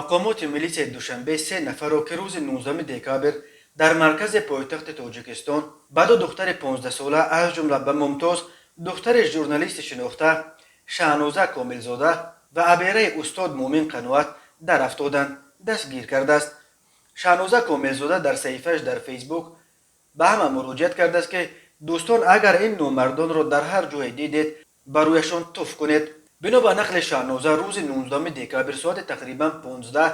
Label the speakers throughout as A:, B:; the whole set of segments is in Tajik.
A: Мақомоти милитсияи Душанбе се нафарро, ки рӯзи 19 декабр дар маркази пойтахти Тоҷикистон ба ду духтари 15-сола, аз ҷумла ба Мумтоз, духтари журналисти шинохта Шаҳноза Комилзода ва абераи устод Муъмин Қаноат дарафтоданд, дастгир кардааст. Шаҳноза Комилзода дар саҳифааш дар Фейсбук ба ҳама муроҷиат кардааст, ки дӯстон, агар ин номардонро дар ҳар ҷое дидед, ба рӯяшон туф кунед. Бино ба нақли Шаҳноза, рӯзи 19 декабр соати тақрибан 15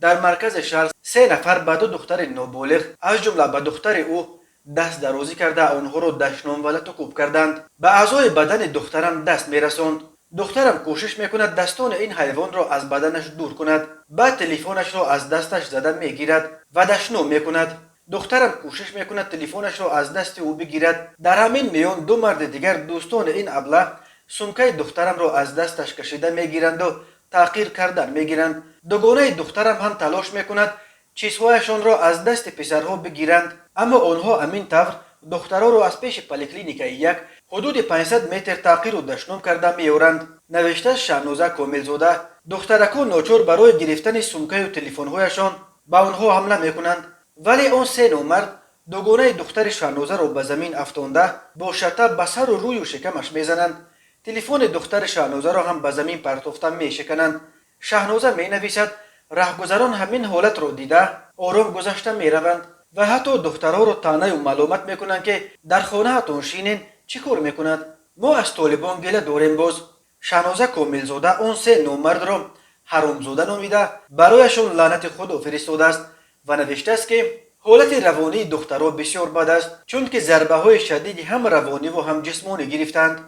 A: дар маркази шаҳр се нафар ба ду духтари ноболиғ, аз ҷумла ба духтари ӯ, даст дарозӣ карда, онҳоро дашном ва латукӯб карданд. Ба аъзои бадани духтарам даст мерасонд. Духтарам кӯшиш мекунад дастони ин ҳайвонро аз баданаш дур кунад. Баъд телефонашро аз дасташ зада мегирад ва дашном мекунад. Духтарам кӯшиш мекунад телефонашро аз дасти ӯ бигирад. Дар ҳамин миён ду марди дигар, дӯстони ин аблаҳ, сумкаи духтарамро аз дасташ кашида мегиранду таҳқир кардан мегиранд. Дугонаи духтарам ҳам талош мекунад чизҳояшонро аз дасти писарҳо бигиранд, аммо онҳо ҳамин тавр духтароро аз пеши поликлиникаи як ҳудуди 500 метр таҳқиру дашном карда меоранд, навиштааст Шаҳноза Комилзода. Духтаракон ночор барои гирифтани сумкаю телефонҳояшон ба онҳо ҳамла мекунанд, вале он се номард дугонаи духтари Шаҳнозаро ба замин афтонда, бо шата ба сару рӯю шикамаш мезананд. Телефони духтари Шаҳнозаро ҳам ба замин партофта мешикананд. Шаҳноза менависад, раҳгузарон ҳамин ҳолатро дида, ором гузашта мераванд ва ҳатто духтароро таънаю маломат мекунанд, ки дар хонаатон шинен, чӣ кор мекунад? Мо аз толибон гила дорем боз. Шаҳноза Комилзода он се номардро ҳаромзода номида, барояшон лаънати худо фиристодааст ва навиштааст, ки ҳолати равонии духтаро бисёр бад аст, чунки зарбаҳои шадиди ҳам равониву ҳам ҷисмонӣ гирифтанд.